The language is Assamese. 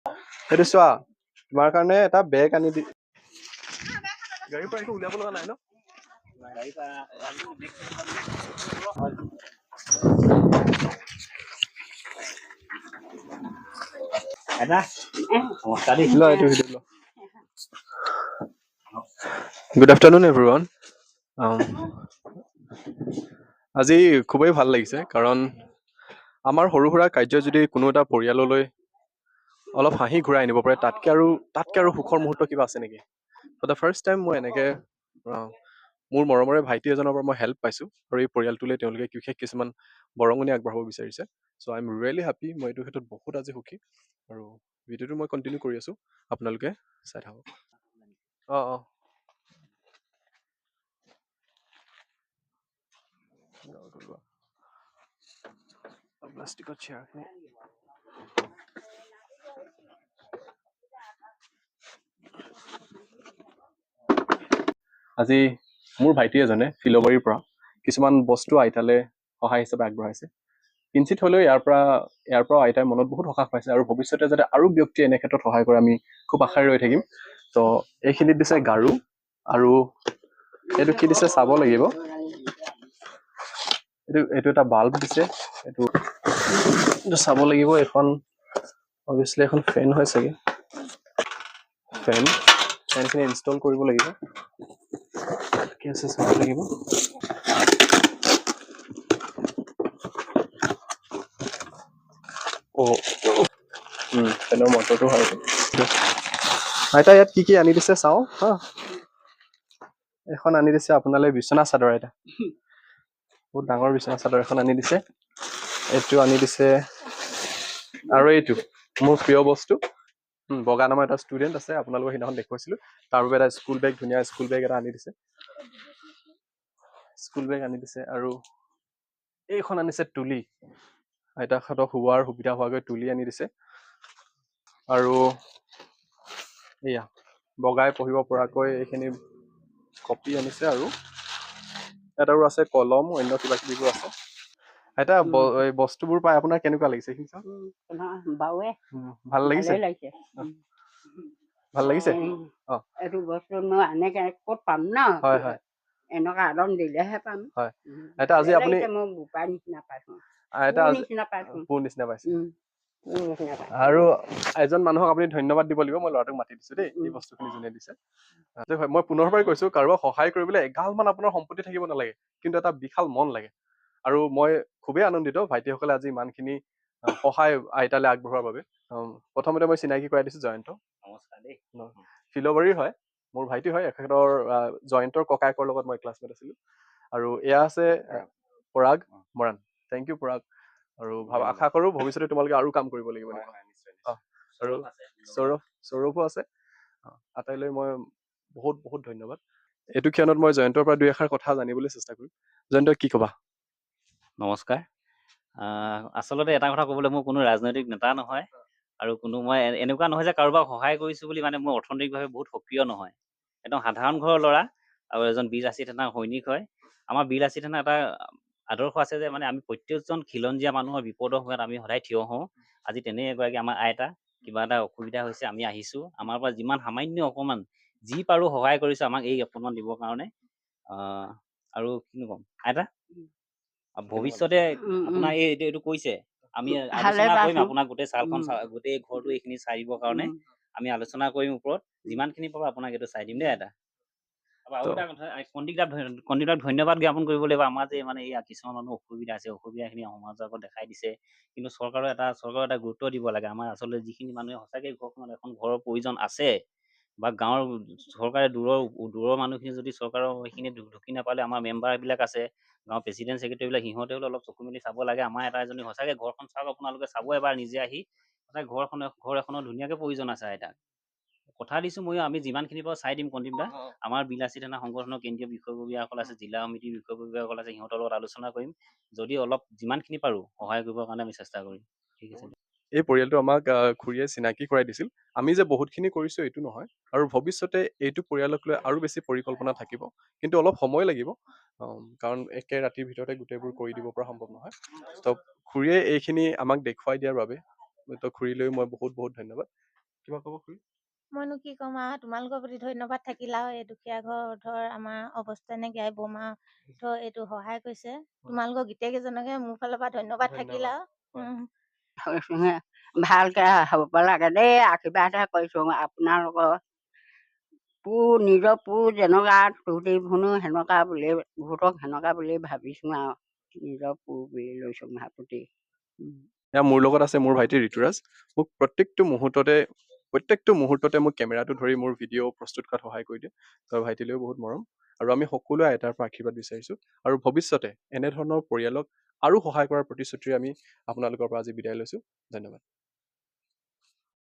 সেইটো চোৱা, তোমাৰ কাৰণে এটা বেগ আনি দি, গাড়ীৰ পৰা একো উলিয়াব লগা নাই ন? Good afternoon everyone. আজি খুবেই ভাল লাগিছে, কাৰণ আমাৰ সৰু সুৰা কাৰ্য যদি কোনো এটা পৰিয়াললৈ অলপ হাঁহি ঘূৰাই আনিব পাৰে, তাতকৈ আৰু সুখৰ মুহূৰ্ত কিবা আছে নেকি? ফৰ the first time মই এনেকৈ মোৰ মৰমৰে ভাইটি এজনৰ পৰা মই হেল্প পাইছোঁ আৰু এই পৰিয়ালটোলৈ তেওঁলোকে বিশেষ কিছুমান বৰঙণি আগবঢ়াব বিচাৰিছে। So I am really happy. মই এইটো ক্ষেত্ৰত বহুত আজি সুখী আৰু ভিডিঅ'টো মই কণ্টিনিউ কৰি আছোঁ, আপোনালোকে চাই থাকক। অঁ অঁ প্লাষ্টিকৰ চেয়াৰখিনি। আজি মোৰ ভাইটি এজনে ফিল'বাৰীৰ পৰা কিছুমান বস্তু আইতালৈ সহায় হিচাপে আগবঢ়াইছে। কিঞ্চিত হ'লেও ইয়াৰ পৰা আইতাই মনত বহুত সকাহ পাইছে আৰু ভৱিষ্যতে যাতে আৰু ব্যক্তিয়ে এনে ক্ষেত্ৰত সহায় কৰে, আমি খুব আশাৰে ৰৈ থাকিম। তো এইখিনিত দিছে গাৰু আৰু এইটো কি দিছে চাব লাগিব। এইটো এটা বাল্ব দিছে। এইটো চাব লাগিব। এইখন অভিয়াছলি এখন ফেন হয় চাগে। ফেনখিনি ইনষ্টল কৰিব লাগিব। কি আছে চাব লাগিব। অ' ফেনৰ মটৰটো হয় এইটো। আইতা, ইয়াত কি কি আনি দিছে চাওঁ। হা, এখন আনি দিছে আপোনালৈ বিচনা চাদৰ। আইতা, বহুত ডাঙৰ বিচনা চাদৰ এখন আনি দিছে। এইটো আনি দিছে আৰু এইটো মোৰ প্ৰিয় বস্তু। বগা নামৰ এটা ষ্টুডেণ্ট আছে, আপোনালোকৰ সেইদিনাখন দেখুৱাইছিলো, তাৰ বাবে এটা স্কুল বেগ, ধুনীয়া স্কুল বেগ এটা আনি দিছে। স্কুল বেগ আনি দিছে আৰু এইখন আনিছে তুলি। আইতাহঁতক শুৱাৰ সুবিধা হোৱাকৈ তুলি আনি দিছে আৰু এয়া বগাই পঢ়িব পৰাকৈ এইখিনি কপি আনিছে আৰু ইয়াত আৰু আছে কলম, অন্য কিবা কিবিবোৰ আছে। আইতা, এই বস্তুবোৰ পাই আপোনাৰ কেনেকুৱা লাগিছে? এইখিনি চাওক। বাৱে ভাল লাগিছে? ভালেই লাগিছে। ভাল লাগিছে। অ। এইটো বস্তু মই এনেকে ক'ত পাম ন? হয় হয় এনেকুৱা আদম দিলেহে পাম। হয়। আইতা, আজি ভালে আপুনি লাগিছে, মই বোপাৰ নিচিনা পাইছো। আইতা, তোৰ আজি নিচিনা পাইছো। পোৰ নিচিনা পাইছে। তোৰ নিচিনা পাইছো। আৰু এজন মানুহক আপুনি ধন্যবাদ দিব লাগিব। মই ল'ৰাটোক মাতি দিছো দেই, এই বস্তুখিনি যোনে দিছে। হয়, মই পুনৰবাৰ কৈছো, কাৰোবাক সহায় কৰিবলৈ এগালমান আপোনাৰ সম্পত্তি থাকিব নালাগে, কিন্তু এটা বিশাল মন লাগে। আৰু মই খুবেই আনন্দিত ভাইটিসকলে আজি ইমানখিনি সহায় আইতালৈ আগবঢ়োৱাৰ বাবে। প্ৰথমতে মই চিনাকি কৰাই দিছো জয়ন্ত। নমস্কাৰ দেই। ফিল'বাৰীৰ হয়, মোৰ ভাইটি হয়। এখেতৰ জয়ন্তৰ ককায়েকৰ লগত মই ক্লাছমেট আছিলো। আৰু এয়া আছে পৰাগ মৰাণ। Thank U Parag. আৰু আশা কৰো ভৱিষ্যতে তোমালোকে আৰু কাম কৰিব লাগিব এনেকুৱা। আৰু সৌৰভো আছে। আটাইলৈ মই বহুত বহুত ধন্যবাদ। এইটো ক্ষণত মই জয়ন্তৰ পৰা দুই এষাৰ কথা জানিবলৈ চেষ্টা কৰিম। জয়ন্ত, কি ক'বা? নমস্কাৰ। আচলতে এটা কথা ক'বলৈ, মই কোনো ৰাজনৈতিক নেতা নহয় আৰু কোনো মই এনেকুৱা নহয় যে কাৰোবাক সহায় কৰিছোঁ বুলি মানে মই অৰ্থনৈতিকভাৱে বহুত সক্ৰিয় নহয়। একদম সাধাৰণ ঘৰৰ ল'ৰা আৰু এজন বীৰ লাচিত সেনাৰ সৈনিক হয়। আমাৰ বীৰ লাচিত সেনাৰ এটা আদৰ্শ আছে যে মানে আমি প্ৰত্যেকজন খিলঞ্জীয়া মানুহৰ বিপদৰ সময়ত আমি সদায় থিয় হওঁ। আজি তেনে এগৰাকী আমাৰ আইতা কিবা এটা অসুবিধা হৈছে, আমি আহিছোঁ। আমাৰ পৰা যিমান সামান্য অকণমান যি পাৰোঁ সহায় কৰিছোঁ আমাক এই অকণমান দিবৰ কাৰণে। আৰু কিনো ক'ম আইতা, ভৱিষ্যতে আপোনাৰ এই এইটো কৈছে, আমি ভালে আলোচনা কৰিম পাইছো। আপোনাক গোটেই ছালখন, গোটেই ঘৰটো এইখিনি চাই দিবৰ কাৰণে। আমি আলোচনা কৰিম ওপৰত, যিমানখিনি পাৰোঁ আপোনাক এইটো চাই দিম দেই আইতা। আৰু এটা কথা, কণ্ডিকদাক ধন্যবাদ জ্ঞাপন কৰিব লাগিব। আমাৰ যে মানে এই কিছুমান মানুহ অসুবিধা আছে, অসুবিধাখিনি সমাজৰ আগত দেখাই দিছে, কিন্তু চৰকাৰৰ এটা গুৰুত্ব দিব লাগে। আমাৰ আচলতে যিখিনি মানুহে সঁচাকৈ ঘৰখনত এখন ঘৰৰ প্ৰয়োজন আছে বা গাঁৱৰ চৰকাৰে দূৰৰ দূৰৰ মানুহখিনি যদি চৰকাৰৰ সেইখিনি ঢুকি নাপালে, আমাৰ মেম্বাৰবিলাক আছে, গাঁৱৰ প্ৰেচিডেণ্ট ছেক্ৰেটেৰীবিলাক, সিহঁতেও অলপ চকু মেলি চাব লাগে। আমাৰ এটা এজনী সঁচাকৈ ঘৰখন চাওক, আপোনালোকে চাব এবাৰ নিজে আহি। সঁচাকৈ ঘৰ এখনৰ ধুনীয়াকৈ প্ৰয়োজন আছে। আইতাক কথা দিছোঁ ময়ো, আমি যিমানখিনি পাৰোঁ চাই দিম। কণ্টিপ দা, আমাৰ বীৰ লাচিত সেনা সংগঠনৰ কেন্দ্ৰীয় বিষয়ববীয়াসকল আছে, জিলা সমিতিৰ বিষয়ববীয়াসকল আছে, সিহঁতৰ লগত আলোচনা কৰিম। যদি অলপ যিমানখিনি পাৰোঁ সহায় কৰিবৰ কাৰণে আমি চেষ্টা কৰিম। ঠিক আছে। এই পৰিয়ালটো আমাক খুৰীয়ে চিনাকি কৰাই দিছিল। আমি যে বহুতখিনি কৰিছোঁ এইটো নহয়, আৰু ভৱিষ্যতে এইটো পৰিয়ালক লৈ আৰু বেছি পৰিকল্পনা থাকিব, কিন্তু অলপ সময় লাগিব, কাৰণ একে ৰাতিৰ ভিতৰতে গোটেইবোৰ কৰি দিব পৰা সম্ভৱ নহয়। তো খুৰীয়ে এইখিনি আমাক দেখুৱাই দিয়াৰ বাবে তো খুৰীলৈ মই বহুত বহুত ধন্যবাদ। কিবা ক'ব খুৰী? মইনো কি ক'ম আৰু, তোমালোকৰ প্ৰতি ধন্যবাদ থাকিল আৰু। এই দুখীয়া ঘৰ ধৰ আমাৰ অৱস্থা নাইকিয়া, এই বমা ধৰ এইটো সহায় কৰিছে। তোমালোকৰ গোটেই কেইজনকে মোৰ ফালৰ পৰা ধন্যবাদ থাকিল আৰু। হয়। হৈছোহে ভালকে হ'ব লাগে দেই, আশীৰ্বাদহে কৰিছোঁ আপোনালোকৰ। নিজৰ যেনেকুৱা তুতি শুনো সেনেকুৱা বুলি বহুতক সেনেকুৱা বুলি ভাবিছোঁ আৰু নিজৰ বুলি লৈছোঁ ভাপুতি। এয়া মোৰ লগত আছে মোৰ ভাইটি ঋতুৰাজ। মোক প্ৰত্যেকটো মুহূৰ্ততে মোক কেমেৰাটো ধৰি মোৰ ভিডিঅ' প্ৰস্তুত কৰাত সহায় কৰি দিয়ে। তো ভাইটিলৈও বহুত মৰম, আৰু আমি সকলোৱে আইতাৰ পৰা আশীৰ্বাদ বিচাৰিছোঁ আৰু ভৱিষ্যতে এনেধৰণৰ পৰিয়ালক আৰু সহায় কৰাৰ প্ৰতিশ্ৰুতিৰে আমি আপোনালোকৰ পৰা আজি বিদায় লৈছোঁ। ধন্যবাদ।